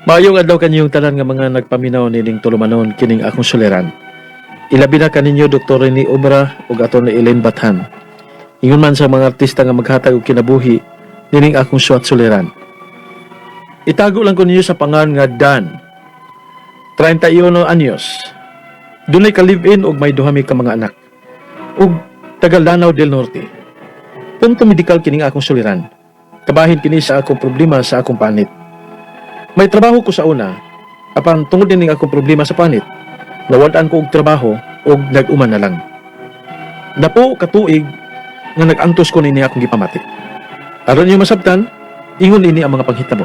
Maayong adlaw kanyong tanan nga mga nagpaminaw nining tulumanon kining akong suliran. Ilabi na kaninyo Dr. Rene Obra ug ato ni Elaine Bathan. Ingon man sa mga artista nga maghatag og kinabuhi nining akong suwat suliran. Itago lang ko ninyo sa pangan nga Dan. 31 anyos. Dunay ka live-in og may duha mi ka mga anak. Ug taga Lanao del Norte. Punto medikal kining akong suliran. Kabahin kini sa akong problema sa akong panit. May trabaho ko sa una, apan tungod nining akong problema sa panit, nawad-an ko og trabaho og nag-uman na lang. Napo katuig nga nag-antos ko nini akong gipamati. Aron niyo masabtan, ingon ini ang mga panghitabo.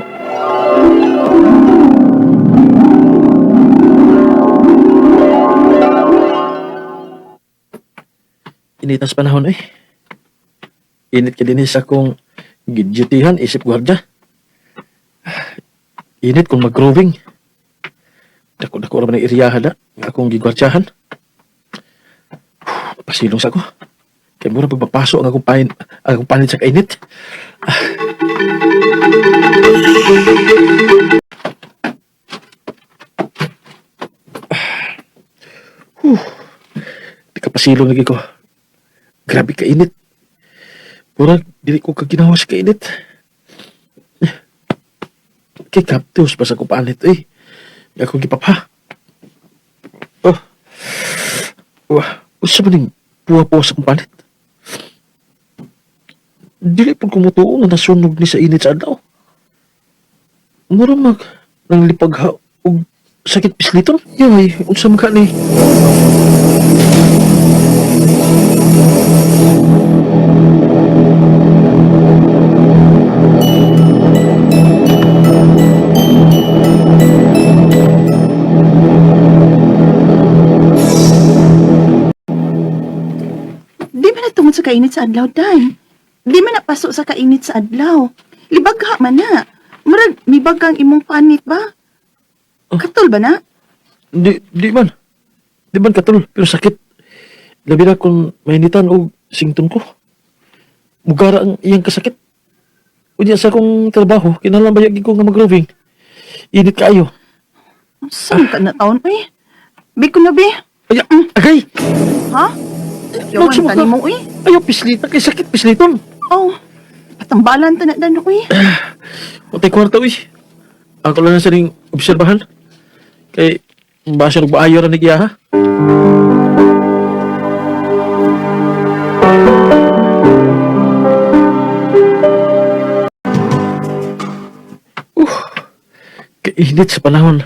Init sa panahon eh. Init ka din sa akong gidyutihan isip gwardiya. Init kung mag-growing. Dako-dako ra man ang iriyaha da nga akong gigwardyahan. Pasilong sa ako. Kay mura pagpapaso ang akong pain, ang akong panit sa kainit. Huh. Di ka pasilong lagi ko. Grabe kainit. Mura, dili ko kaginawa sa kainit. Kay kaptios pa sa kupanit eh. Ako gipapa. Oh. Wah, usa man ning puwa-puwa sa kupanit. Dili pud kumutuo nga nasunog ni sa init sa adlaw. Mura mag nang lipagha og sakit pisliton. Yay, unsa man ka ni? Di man na tungod sa kainit sa adlaw, Dan. Di man napaso sa kainit sa adlaw. Libagha man na. Murag, mibag ang imong panit ba? Katol ba na? Di man. Di man katol, pero sakit. Labi na kung mainitan og sington ko. Mugara ang iyang kasakit. Unya sa akong trabaho, kinahanglan ba ko nga mag-roving. Init kaayo. Saan ka na taon, uy? Bi ko na, bi. Ay, agay! Ha? Yawan Magsumok ka ka. ni mo, uy. Ayaw, pislita kay sakit, pisliton. Oh, patambalan ta na, Dan, uy. Patay kwarta, uy. Ako lang na sa ning obserbahan. Kay, basa nagmaayo ra ni iya, ha? Kainit sa panahon.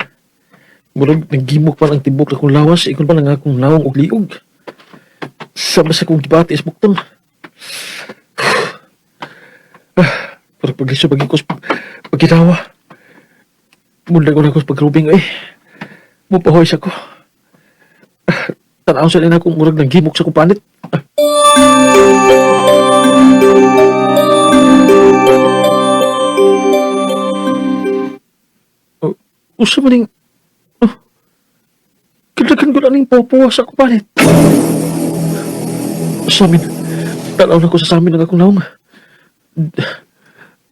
Murag nagimok pa ang tibok akong lawas, ikon pa lang akong lawang og liog. Sama sa akong gibati sa bukton. Ah, pero pagliso pag ikos pagkitawa. Munda ko na ako sa pagrubing eh. Mupahoy sa ko. Ah, tanaw sa nila akong murag nagimok sa akong panit. Ah. Oh, usa man ning oh, kadagan ko na ning puwa sa akong panit. Sa amin, tanaw na ko sa amin ang akong naong.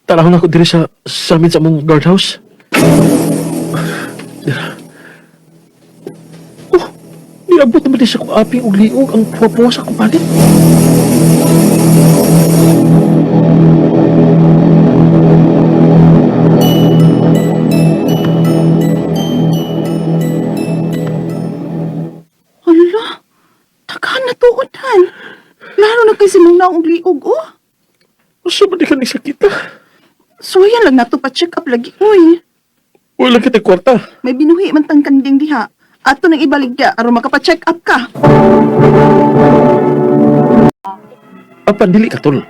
Tanaw na ko diri sa amin sa among guardhouse. Oh, niabot naman din sa akong aping og liog ang puwa sa akong panit. Hala, takahan na tuod, Dan. Lalo na kay simong naong liog, oh. Usa man di ka sakita. Suwayan lang nato pa-check up lagi, uy. Wala kita kwarta. May binuhi man tang kanding diha. Ato nang ibaligya aron makapa-check up ka. Apan dili katol.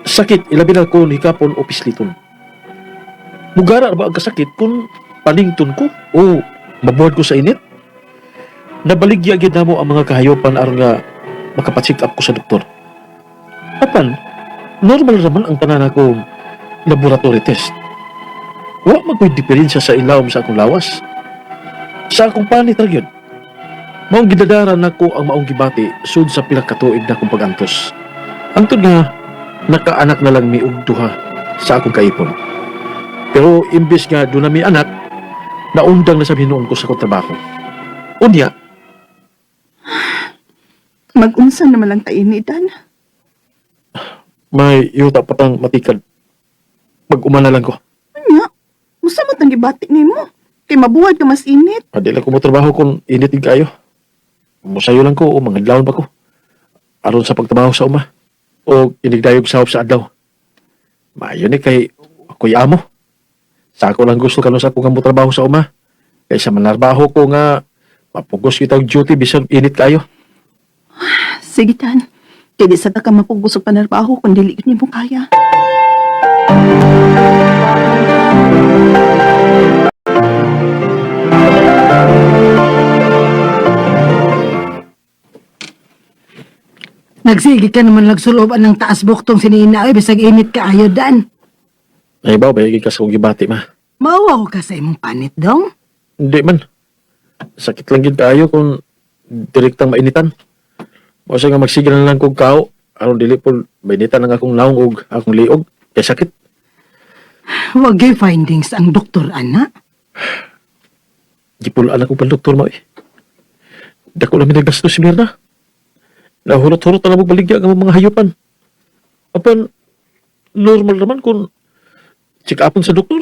Sakit ilabi na kung hikapon o pisliton. Mugara ba ang kasakit kung panington ko o mabuhat ko sa init? Nabaligya gyud namo ang mga kahayopan aron nga makapacheck up ko sa doktor. Apan, normal raman ang tanan akong laboratory test. Wa man ko'y diferensya sa ilawom sa akong lawas. Sa akong panit ra gyud. Maong gidadaran nako ang maong gibati sud sa pila ka tuig na akong pag-antos. Antod nga nakaanak na lang mi og duha sa akong kaipon. Pero imbes nga doon na mi anak, naundang na sa hinuon ko sa akong trabaho. Unya, Mag-unsa naman lang tayo ni Dan. may yuta patang matikad. Pag-uma na lang ko. Anya, musa mo tang gibati nimo. Kay mabuhat ka mas init. Adi lang ko mo trabaho kung init din kayo. Musayo lang ko o mga adlawon pa ko. Aron sa pagtrabaho sa uma. O inigdayog sahop sa adlaw. Maayo ni kay ako'y amo. Sa ako lang gusto kanu sa akong mo trabaho sa uma. Kaysa manarbaho ko nga mapugos kita og duty bisan init kayo. Sige, Dan. Kay di sa ta ka mapugos og panarbaho kung dili gyud nimo kaya. Nagsige ka naman nagsuloban ng taas buktong sinina oy bisag init ka ayo dan. Ay ba, bayagin ka sa kong gibati ma. Maawa ko ka sa imong panit dong. Hindi man. Sakit lang gid kaayo kung direktang mainitan. O siya nga magsige na lang kog kao aron dili po mainitan ang akong naong og akong liog kay sakit. Wag gyud findings ang doktor ana. Gipulaan ako pang doktor mo eh. Dako lang naggasto si Mirna. Nahurot-hurot na lang baligya ang mga hayupan. Apan, normal naman kung check upon sa doktor.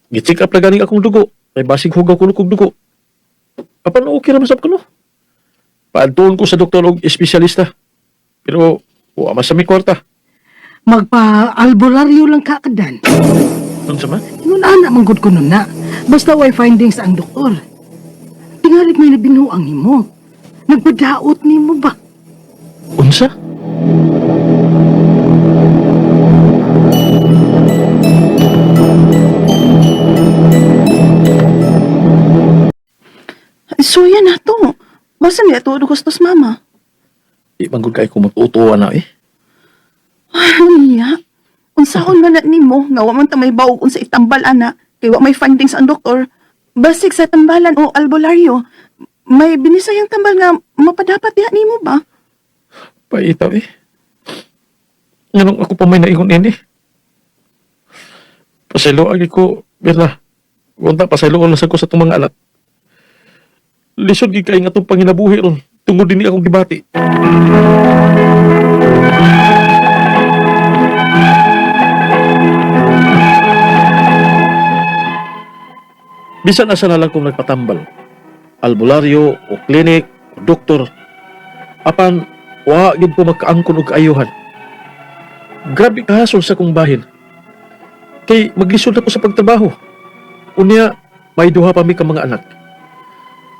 Gi-check up na ganing akong dugo. May basig hugaw kuno kong dugo. Apan, okay naman sab kuno. Paadtuon ko sa doktor og espesyalista. Pero, wa man sa mi kwarta. Magpa albularyo lang ka kadan. Unsa man? Ingon ana man gud kuno na. Basta way findings ang doktor. Tingalig may nabinuang nimo. Nagpadaot nimo ba? Unsa? Suya na to. Basta niya to gustos mama. Di man gud kay ko magtutuwa na eh. Niya. Unsaon man na nimo nga wa man ta may bawog unsa itambal ana kay wa may findings ang doktor. Basig sa tambalan o albularyo, may binisayang tambal nga mapadapat diha nimo ba? Paitaw eh. Nganong ako pa may naingon ini. Pasaylo agi ko, Mirna. Unta pasaylo lang sa ko sa itong mga anak. Lisod gid kay nga itong panginabuhi ron. Tungod din akong gibati. Bisan asa na lang kung nagpatambal. Albularyo o klinik o doktor. Apan wa gid ko magkaangkon og kaayuhan. Grabe kahasol sa kong bahin. Kay maglisod ako sa pagtrabaho. Unya, may duha pa mi ka mga anak.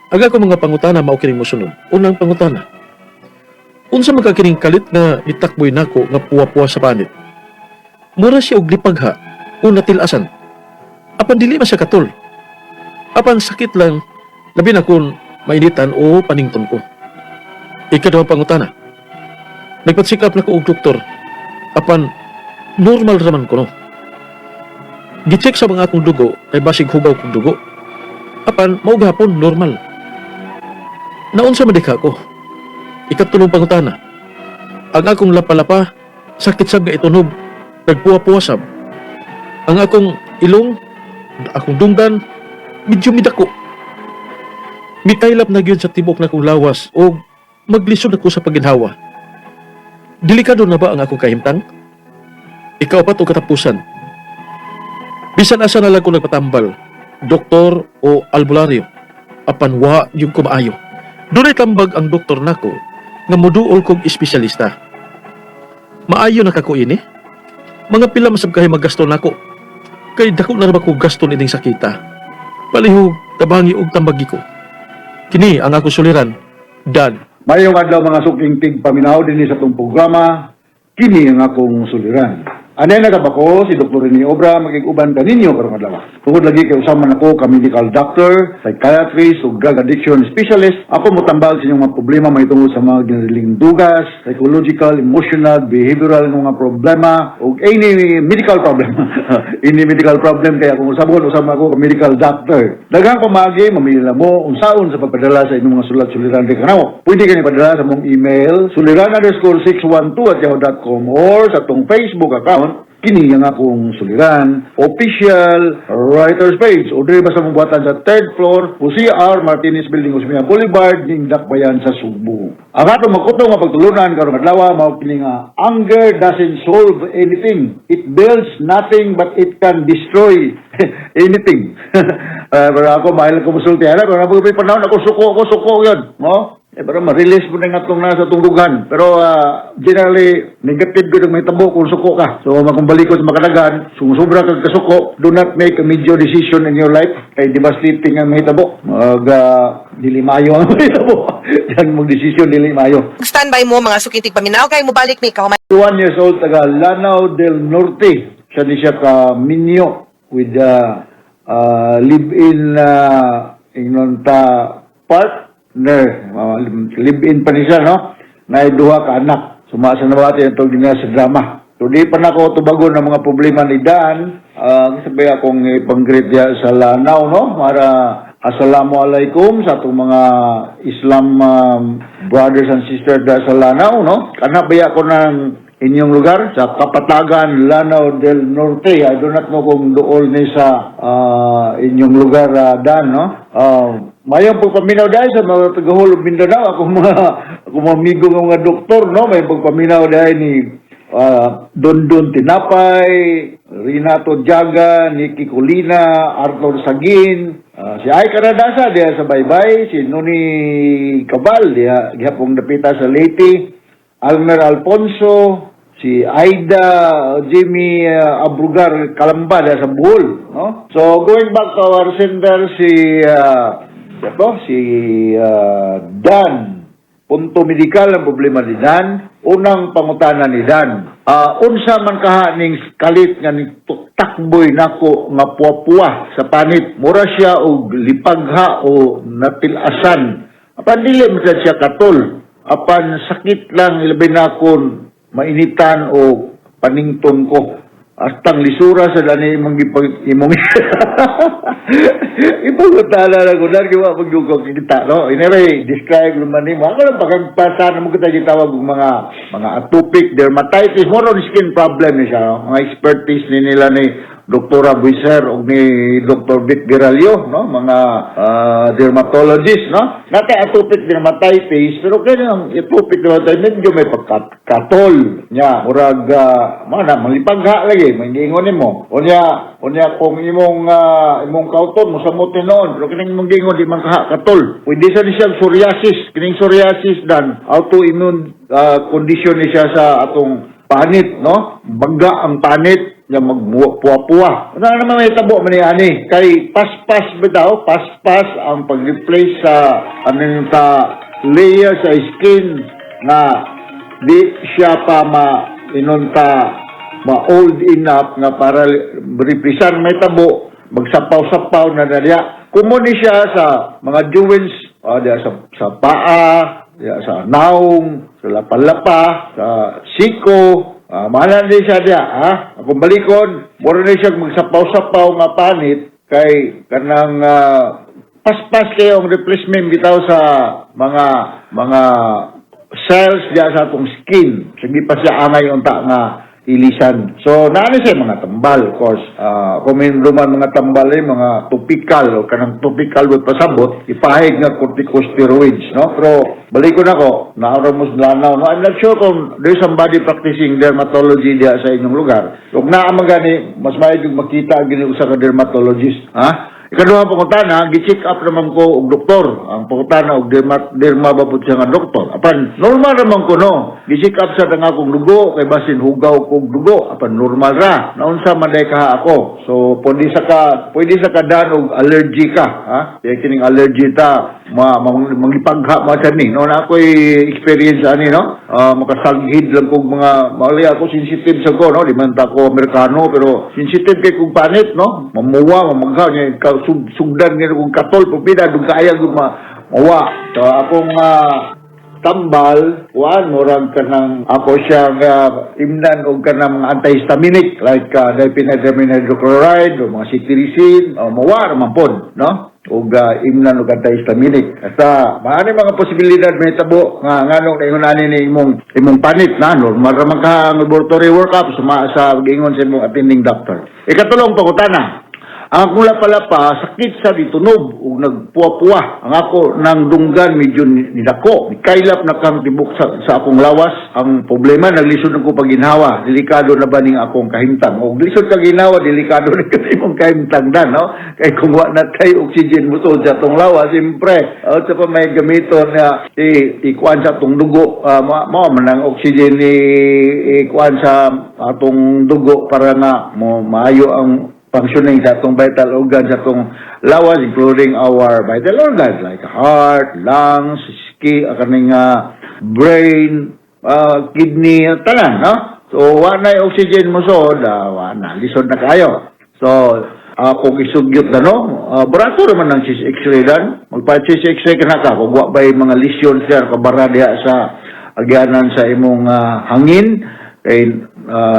Aga ko mga pangutana mao kining mosunod. Unang pangutana. Unsa man ka kining kalit nga gitakboy nako nga puwa-puwa sa panit? Mura siya og lipagha o natilasan. Apan dili man siya katol. Apan sakit lang labi na kung mainitan o panington ko. Ikaduhang pangutana. Nagpa-check up na ko og doktor. Apan normal raman ko no. Gicheck sa mga akong dugo kay basig hugaw kong dugo. Apan mao gihapon normal. Naunsa man dika ko. Ikatulong pangutana. Ang akong lapa-lapa sakit sab nga itunob, nagpuwa-puwa sab. Ang akong ilong, akong dunggan, medyo midako. Mikaylap na gyud sa tibok na kong lawas o maglisod ako sa paginhawa. Delikado na ba ang akong kahimtang? Ikaw pa to katapusan. Bisan asa na lang ko nagpatambal, doktor o albularyo, apan wa yung kumaayo. Dunay tambag ang doktor nako nga moduol kog espesyalista. Maayo na kako ini. Mga pila masab kahay maggasto nako. Kay dako na ra ba ko gasto ining sakita. Palihog tabangi og tambagi ko. Kini ang ako suliran. Dan. Mayong adlaw mga suking tig paminaw dinhi sa atong programa, kini ang akong suliran. Anay na ba ko si Dr. Rene Obra magig-uban kaninyo karong adlaw. Tungod lagi kay usaman ako ka medical doctor, psychiatrist ug drug addiction specialist. Ako motambal sa inyong mga problema mahitungod sa mga ginariling dugas, psychological, emotional, behavioral nga mga problema ug any medical problem. Any medical problem kay akong usabon usama ako ka medical doctor. Daghang pamaagi mamili lang mo unsaon sa pagpadala sa inyong mga sulat suliran di kanamo. Pwede kini padala sa mong email suliran_612@yahoo.com or sa atong Facebook account. Kini ang akong suliran, official writer's page. O diri ba sa mabuhatan sa third floor, Jose R. Martinez Building, Osmeña Boulevard, ning Dakbayan sa Sugbo. Ang atong magkutong nga pagtulunan karong adlaw mao kini nga anger doesn't solve anything. It builds nothing but it can destroy anything. Pero ako mahal ko musulti ana, pero ako may panahon ako suko yun, no? Eh, pero ma-release mo na nga itong nasa tungdugan. Pero generally, negative gud ang mahitabo kung suko ka. So, makumbalik ko sa makadagan, kung sobra kag kasuko, do not make a major decision in your life. Kay devastating ang mahitabo. Mag, dili maayo ang mahitabo. Yan mag-decision, dili maayo. Standby mo mga suking tigpaminaw kay mobalik mi kahuman 1 years old, taga Lanao del Norte. Siya ni siya ka minyo with live-in ingnon ta partner. Live-in pa ni siya, no? Na duha ka anak. Sumasa na ba natin ito din sa drama. So di pa na ako tubagon ng mga problema ni Dan. Sabay akong ipang-greet diya sa Lanao, no? Para assalamualaikum sa atong mga Islam brothers and sisters diya sa Lanao, no? Kana baya ko ng inyong lugar sa Kapatagan, Lanao del Norte. I do not know kung dool ni sa inyong lugar, Dan, no? Mayong pagpaminaw dahil sa mga tagahulog Mindanao, akong mga amigo nga mga doktor, no? May pagpaminaw dahil ni Don Don Tinapay, Renato Jaga, Nikki Colina, Arthur Sagin, si Ay Karadasa diha sa Baybay, si Noni Cabal diha gihapong dapita sa Leyte, Almer Alfonso, si Aida Jimmy Abrugar Kalamba diha sa Bohol, no? So going back to our sender si ito, si Dan. Punto medikal ang problema ni Dan. Unang pangutana ni Dan. Unsa man kaha ning kalit nga ning takboy nako nga puwa-puwa sa panit. Mura siya og lipagha o natilasan. Apan dili man sad siya katol. Apan sakit lang ilabi na kon mainitan o panington ko. Astang lisura sa dani imong gipag imong ipangutana na ko dan kay wa ko kita, no? Anyway, describe naman nimo ako lang pagpasa mo kita gitawag og mga atopic dermatitis, more on skin problem ni siya, no? Mga expertise ni nila ni Doktora Buiser o ni Dr. Vic Geralio, no? Mga dermatologist, no? Nate atopic dermatitis, pero kaya ang atopic dermatitis medyo may pagkatol niya. Murag, mana, malipagha lagi, may giingon nimo. Unya, unya kung imong kauton, mosamot noon, pero kining imong giingon, di man kaha katol. Pwede sa ni siya psoriasis. Kining psoriasis dan, autoimmune condition ni siya sa atong panit, no? Bagga ang panit, nga magpuwa-puwa. Ano naman may tabo man ni ani? Kay paspas bitaw, paspas ang pag-replace sa anong ta layer sa skin nga di siya pa ma inunta ma old enough nga para replacean may tabo magsapaw-sapaw na daliya. Kumuni siya sa mga joints, diya sa paa, diya sa naong, sa lapalapa, sa siko, mahalan din siya diya, ha? Akong balikon, mura ni siya magsapaw-sapaw nga panit kay kanang paspas kayo ang replacement bitaw sa mga cells diya sa atong skin. Sige pa siya angay unta nga ilisan. So, naano siya mga tambal, of course. Kung may duman mga tambal eh, mga topical o kanang topical with pasabot, ipahig nga corticosteroids, no? Pero, balik ko na ko, naaraw mo sa Lanao, no? I'm not sure kung there's somebody practicing dermatology diya sa inyong lugar. Kung naa man gani, mas maayo yung makita ang gini usa ka dermatologist, ha? Ikaduha pangutana, gi-check up naman ko og doktor. Ang pangutana og derma, derma ba po siya nga doktor. Apan normal naman ko, no. Gi-check up sa nga akong dugo kay basin hugaw kog dugo. Apan normal ra. Naunsa man day kaha ako. So pwede sa ka dan og allergy ka, ha? Kaya kining allergy ta ma mangipagha ma sa ni. No na ako'y experience ani, no. Makasaghid lang kog mga mauli ako sensitive sa ko, no. Di man ta ko Amerikano pero sensitive kay kog panit, no. Mamuwa, mamagha niya ka sugdan niya kog katol pupida dug kaaya gud ma mawa. So akong tambal, kuan, murag kanang ako siyang imnan og kanang mga antihistaminic like diphenhydramine hydrochloride o mga cetirizine o mawa man pod, no? Og imnan og antihistaminic. Basta maani mga posibilidad mahitabo nga nganong naingon ani ni imong panit na normal ra man ka ang laboratory workup suma sa giingon sa imong attending doctor. Ikatulong pangutana: ang akong lapalapa, sakit sa ditunob ug nagpuwa-puwa. Ang ako ng dunggan medyo nidako. Kaylap na kang tibok sa akong lawas. Ang problema, naglisod na ko pagginhawa. Delikado na ba ning akong kahimtang? Og lisod ka ginhawa, delikado na ka imong kahimtang dan, no? Kay kung wa na tay oxygen mo sa atong lawas, siyempre, sa pa may gamiton na ikuan sa atong dugo, mao man ang oxygen ni ikuan sa atong dugo para nga mo maayo ang functioning sa atong vital organs, sa atong lawas, including our vital organs like heart, lungs, skin, kaning brain, kidney, tanan, no? So, wa na yung oxygen mo so, wa na, lisod na kayo. So, kung isugyot na, no, barato naman ang chest x-ray dan. Magpa-chest x-ray ka na ka, kung wa ba'y mga lesions diyan, kabara diha sa agyanan sa imong hangin, kay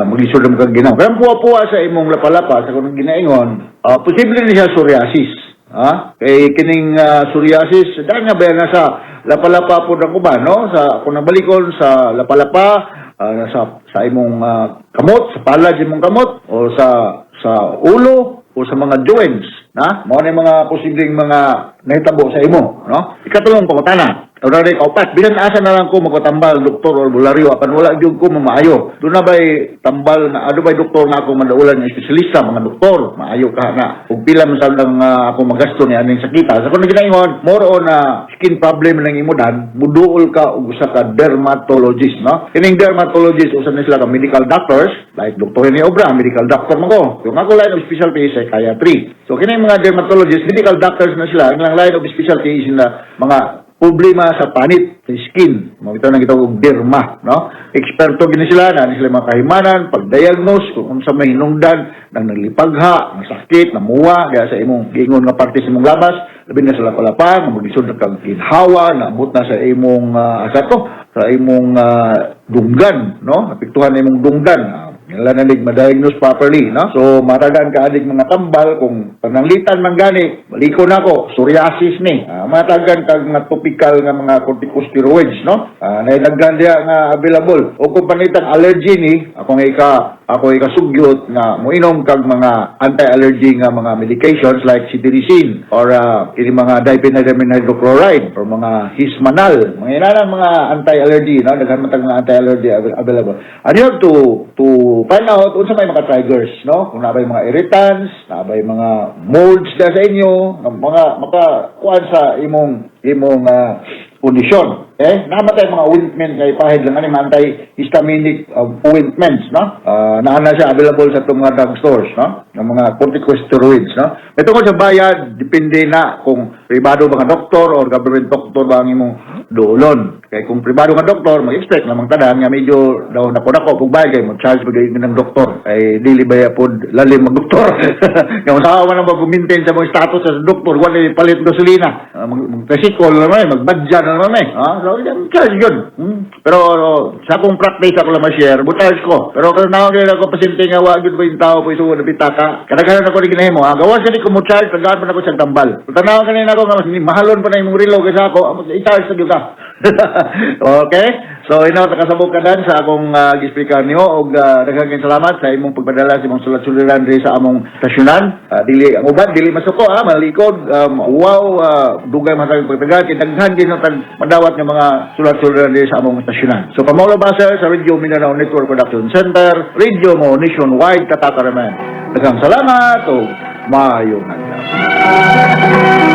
maglisod naman kang ginaw. Pero ang puwa-puwa sa imong lapalapa, sa kung ginaingon, posible ni siya psoriasis. Ha? Kay kining psoriasis, dahil nga ba na sa lapalapa po ng uban, no? Sa kung nabalikon sa lapalapa, sa imong kamot, sa palad sa imong kamot o sa ulo o sa mga joints, na? Mao na yung mga posibleng mga nahitabo sa imo, no? Ikatulong pangutana. Ora rin kaupat, bisan asa na lang ko magpatambal doktor o albularyo apan wala gyud ko mamaayo. Doon na ba'y tambal na ado ba'y doktor na ako madaulan nga espesyalista, mga doktor, maayo ka na. Ug pila man sa lang ako magasto ni aning sakita. Sa kung ginaingon, more on na skin problem ng imo dan, muduol ka og usa ka dermatologist, no? Kining dermatologist usa ni sila ka medical doctors, like Dr. Rene Obra, medical doctor man ko. Yung ako line of specialty is psychiatry. So kining mga dermatologist, medical doctors na sila, ang line of specialty is na mga problema sa panit, sa skin. Mo ito nang gitawag og derma, no? Eksperto gini sila na sila mga kahimanan, pag-diagnose kung unsa may hinungdan nang naglipagha, ng sakit, namuwa, kaya sa imong giingon nga parte sa imong labas, labi na sa lapalapa, nga maglisod na kag ginhawa, naabot na sa imong asa to, sa imong dunggan, no? Apektuhan na imong dunggan. Ngala na lig ma-diagnose properly, no? So, matagaan ka anig mga tambal kung pananglitan man gani, baliko na ko, psoriasis ni. Matagan kag mga topical nga mga corticosteroids, no? Naidaghan diha nga available. O kung panitang allergy ni, ako nga ika ako ikasugyot nga moinom kag mga anti-allergy nga mga medications like cetirizine or kini mga diphenhydramine hydrochloride or mga hismanal, mga inanang mga anti-allergy, no? Daghan man tag mga anti-allergy available. And you have to find out unsa may mga triggers, no? Kung naa bay mga irritants, naa bay mga molds na sa inyo, nga mga makakuan sa imong kondisyon. Eh, namatay mga ointment kay pahid lang ani, mga anti-histaminic ointments, no? Naa na siya available sa itong mga drugstores, no? Ng mga corticosteroids, no? May tungkol sa bayad, depende na kung pribado ba nga doktor or government doctor ba ang imong duolon. Kay kung pribado nga doktor, mag-expect namang tanan nga medyo daw nako-nako kung bayad kay mo charge ba ng doktor. Ay dili ba pod lalim mag doktor. Nga usaha man ang mag-maintain sa mga status sa doktor, wala palit gasolina. Mag tricycle na naman, magbadya na naman eh. Ah, so, yan, charge yun. Pero sa akong practice ako lang ma-share, charge ko. Pero kung nawag ako pasyente nga wa gyud ba yung tao po isuod na pitaka. Kadaghanan ako ni ginahimo, ha. Gawas gani ko mo charge, tagaan pa nako siyang tambal. Kung tanaw kanina ako nga mas mahalon pa na imong relo kaysa ako, i-charge sa gyud ka. Okay? So ino nakasabot ka dan sa akong gisplikan nimo og daghang salamat sa imong pagpadala sa imong sulat-suliran diri sa among stasyonan. Dili ang uban dili masuko ha, malikod, wow, dugay man pagtagal kay daghan gid tag madawat nga mga sulat-suliran diri sa among stasyonan. So Pamolo Basel sa Radio Mindanao Network Production Center, radio mo nationwide katakaraman. Daghang salamat ug maayong adlaw.